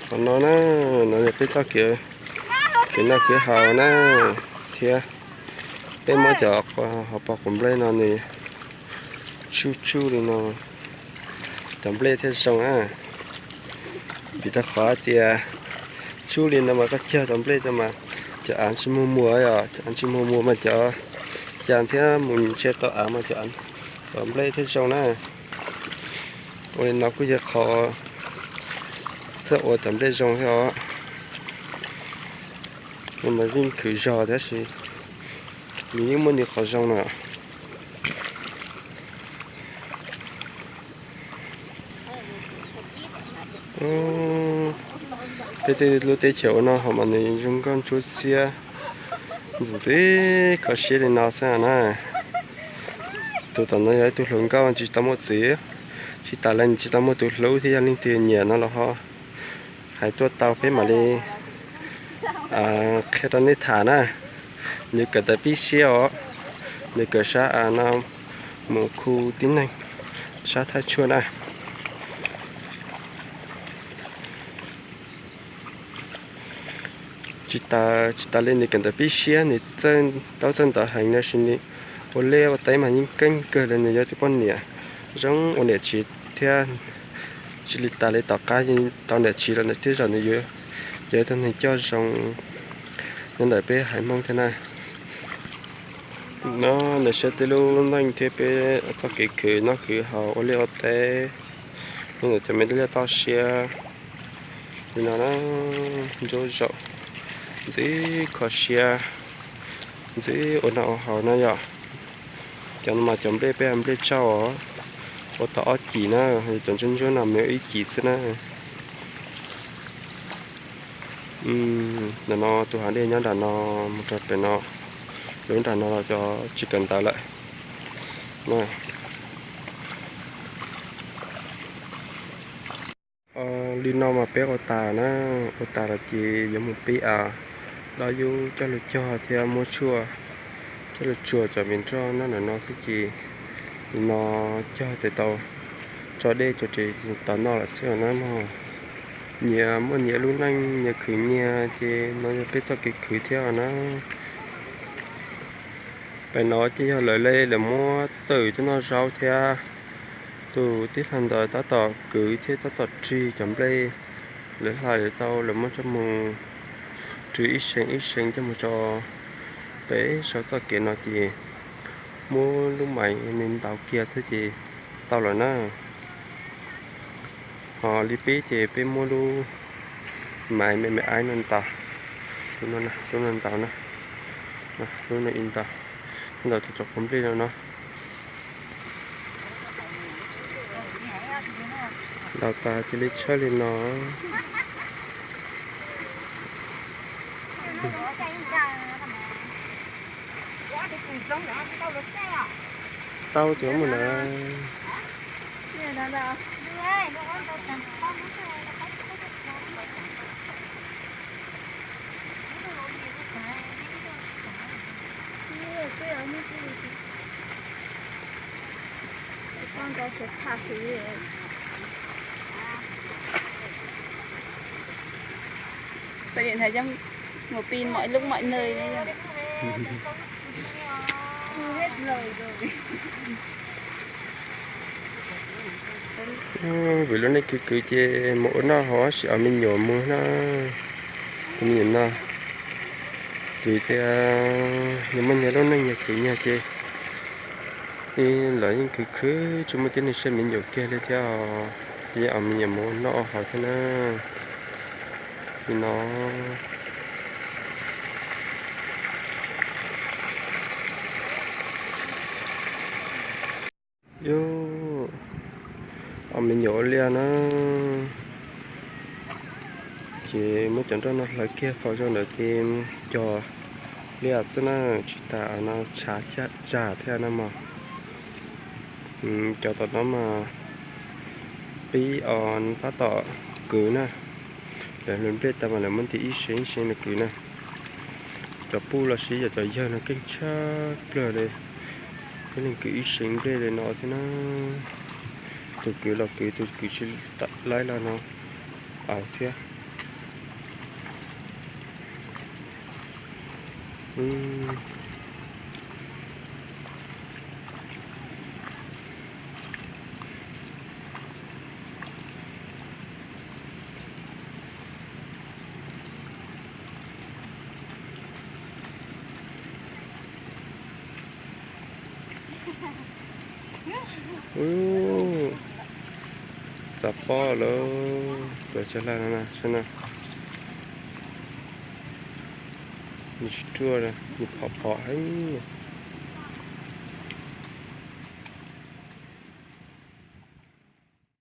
Qhov no na, no yog peb txoj kev khwv noj khwv haus na, thiab peb muab cov hauv paus quav nplej no nws tsuj tsuj li no, cov nplej thiaj zoo na. Vim rau qhov tias tsuj li no mas koj cog cov nplej rau mas cov av tsis muag muag, yog cov av tsis muag muag mas cov cas thiab mus ntshe tau av mas cov nplej thiaj zoo na. Ua li no kuj yog qhov txawj ua cov nplej zoo thiab os. Mas yeej khwv zog tab sis nws yeej muaj nws qhov zoo na. Peb tej lub teb chaws ua noj haus mas nws zoo nkauj ntsuab xiab ntxim ntxim kho siab li no xwb na. Tus tom no yog ib tug hluas nkauj tsis tau muaj txiv, tsis tas li nws tsis tau muaj tus hlub thiab yog leej twg nyiam no los ho hais tuaj tau peb mam li qhia rau nej tham na. Nws kawm ntawv pib siab os, nws kawm sab no mus khu tib neeg sab Thaib Tshuaj na. Tsis tas li nws kawm ntawv pib siab nws txawj taub txawj ntawv heev no sis nws ua liaj ua teb mas yeej keej kawg li, nws yog tus poj niam zoo ua niam txiv thiab. Tsis li tas li tom qab tau niam txiv los nws tej zaum nws yuav yog ib tug neeg coj zoo nyob ntawm peb haiv Hmoob thiab na. No nws saib tej lub neej thiab peb txoj kev khwv noj khwv haus ua liaj ua teb, nyob ntawm cov me liaj toj siab li no na, ntsuab zaum ntxim kho siab, ntxim ua noj ua haus na yom. Cov no mas cov nplej peb nplej tsauj os, ua tau ob cim na, cov ntsuab ntsuab no mas ib cim xwb na. Ntawm no tus hav dej nyob nram no mus rau pem no, lub nram no los cov tsis kawm ntawv lawm. Li no mas peb ua tas na, ua tas los ces yuav mus pib av, dob yub coj lug cog thiab muab tshuaj coj lug tsuag cov viv nroj nyob ntawm no xwb ces li no cog tes tau tso dej rau tes tau noj lawm xwb na mog. Nyias muaj nyias lub neej nyias khwv nyias ces no yog peb txoj kev khwv thiab na. Pem no ces yog lawv le lawv muab twm tuaj noj zaub thiab. Tus tij laug ntawd tab tom kwv thiab tab tom rig cov nplej lawv hlais tau lawv muab coj mus rwg ib seem ib seem coj mus tso pem saum txoj kev no ces muab lub maiv nws ntaus kiag xwb ces tau lawm na. Ho li peb ces peb muab lub maiv me me aib no ntaus, lub no ntaus na, lub no ntaus, ntaus tus cov qub nplej no no. Ntaus tas cia li tshawb li no. Tau tias mus na. Tôi điện thoại cho một pin mọi lúc mọi nơi đấy. Vim lub neej khwv khwv ces mus ua noj haus tab sis ob me nyuam mus na, tus me nyuam no, vim tias nyias muaj nyias lub neej nyias khwv nyias ces lawv yeej khwv khwv tsis muaj tib neeg saib me nyuam kiag li thiab os. Ces ob me nyuam mus ua noj ua haus thiab na. Li no. Yus, ob me nyuam ua liaj na, ces muab cov nroj no hlawv kiag faus rau ntawd ces cog liaj xwb na, tsis tas no tshav tsag thiab na mog. Cov tom no mas pib os tab tom kwv na, lawv hlawv nplej tas mas lawv muab ntim ib seem ib seem lawv kwv na. Cov puj los sis yog cov yawg no keej tshaj plawg li, peb leeg kwv ib seem nplej li no thiab na. Tus kwv los kwv, tus kwv tsis laib los no. Aws thiab. Xav pom lawm, cov cag laj no na, saib na. Nws tsis ruaj, nws phom phom heev.